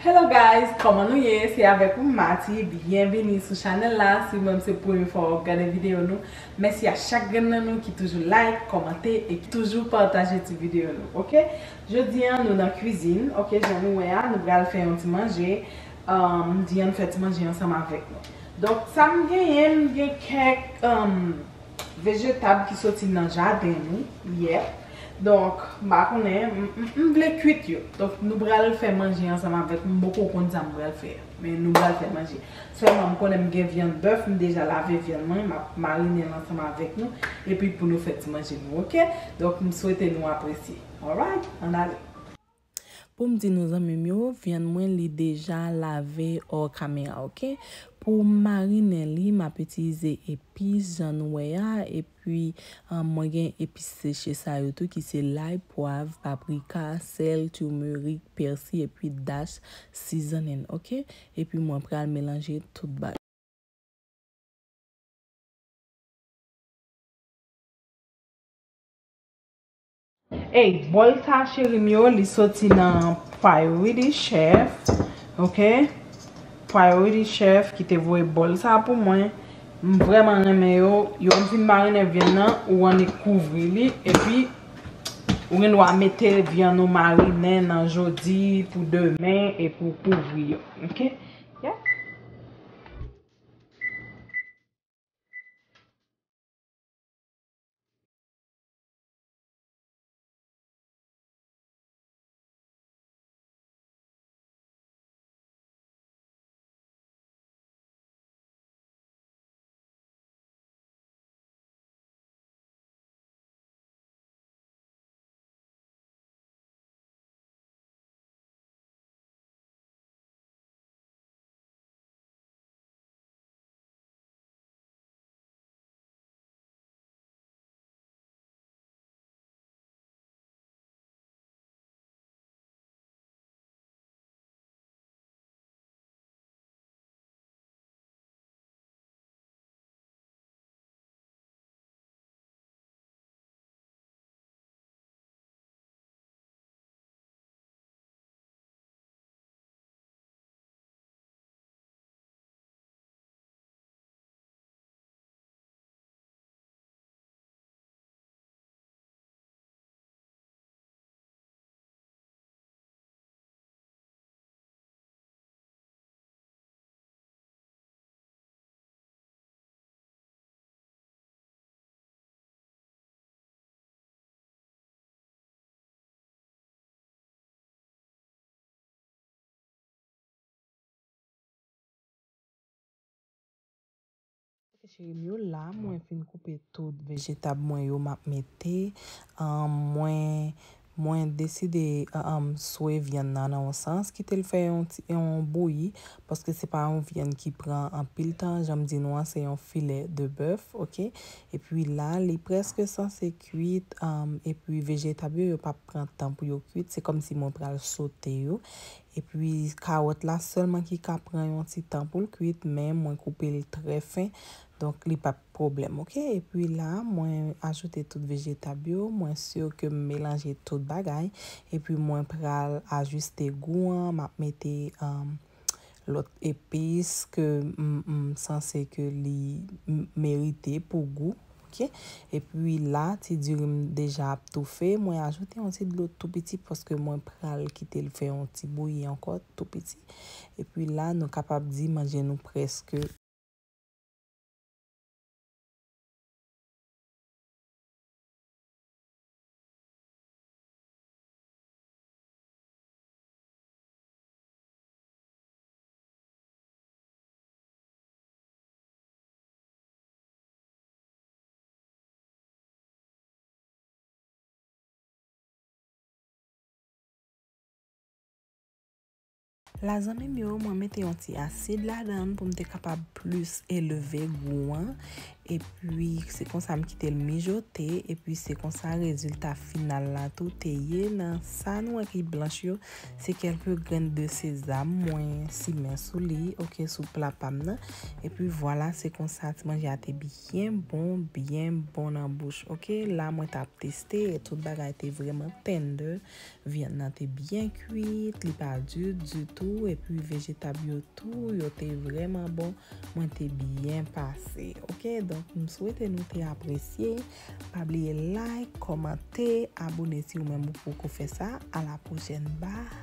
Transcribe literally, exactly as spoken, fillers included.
Hello guys, kòman nou ye? Se avèk ou Mati, byenvini sou chanèl la. Si menm se premye fwa w ap gade videyo nou, mèsi a chak grenn nan nou ki toujou like, kòmante e ki toujou pataje ti videyo nou, oke? Jodi a nou nan kwizin, oke, jan nou wè a, nou pral fè yon ti manje. Um, m di ann fè ti manje ansanm avèk nou. Donk sa m genyen, m gen kèk um, vejetab ki soti nan jaden nou yè. Donk, m pa konnen, m, m, m vle kwit yo. Donk, nou pral fè manje ansanm avèk m. M poko konn sa m pral fè. Men nou pral fè manje. Sèlman, m konnen m gen vyann bèf, m deja lave vyann mwen, m ap marinen l ansanm avèk nou. Epi pou nou fè ti manje nou, oke? Donk, m swete nou apresye. Alright? Ann ale. Pou m di nou zanmi m yo, vyann mwen li deja lave hors caméra, oke? Pou m marinen li, m ap itilize epis, jan nou wè a, epi, ah, mwen gen epis seche sa yo tou, ki se lay, pwav, paprika, sèl, turmeric, pèsi, epi dash seasoning, oke? Epi mwen pral melanje tout bagay. Ey, bòl sa cheri m yo, li soti nan Priority Chef, oke? Priority Chef ki te voye bòl sa pou mwen. M vrèman renmen yo. Yo fin marinen vyann nan, ou annik kouvri li, epi ou gen dwa mete vyann ou marinen nan jodi pou demen, epi ou kouvri yo, oke? Yeah. Ok, cheri m yo, la mwen fin koupe tout vejetab mwen yo, m ap mete. Ahn, mwen, mwen deside, ahn, swe vyann nan nan yon sans, kite l fè yon ti, yon bouyi, paske se pa yon vyann ki pran anpil tan. Jan m di nou an, se yon filè de bèf, oke? Epi la, li prèske sanse kwit, ahn, epi vejetab yo, yo p ap pran tan pou yo kwit. Se kòmsi mwen pral sote yo. Epi kawòt la sèlman ki ka pran yon ti tan pou l kwit, men mwen koupe l trè fen, donk li p ap pwoblèm, oke? Epi la, mwen ajoute tout vejetab yo, mwen si ke m melanje tout bagay, epi mwen pral ajiste gou an, m ap mete, um, lòt epis ke m, m sanse ke li m, merite pou gou. Ok? Epi la, ti diri m deja ap toufe. Mwen ajoute yon ti dlo tou piti paske mwen pral kite l fè yon ti bouyi ankò tou piti. Epi la, nou kapab di manje nou prèske. La, zanmi m yo, mwen mete yon ti asid ladan l pou m te kapab plis elve gou an. Epi se konsa m kite l mijote, epi se konsa rezilta final la tou te ye. Nan sa nou wè ki blanch yo, se kèlke grenn de sezam mwen simen sou li, oke, sou pla pa m nan. Epi vwala, se konsa ti manje a te byen bon, byen bon nan bouch, oke. La mwen t ap teste, e tout bagay te vrèman tender. Vyann nan te byen kwit, li pa di ditou, epi vejetab yo tou, yo te vrèman bon. Mwen te byen pase, oke? Donk, m swete nou te apresye. Pa bliye like, kòmante, abone si ou menm ou poko fè sa. A la pwochèn, bye!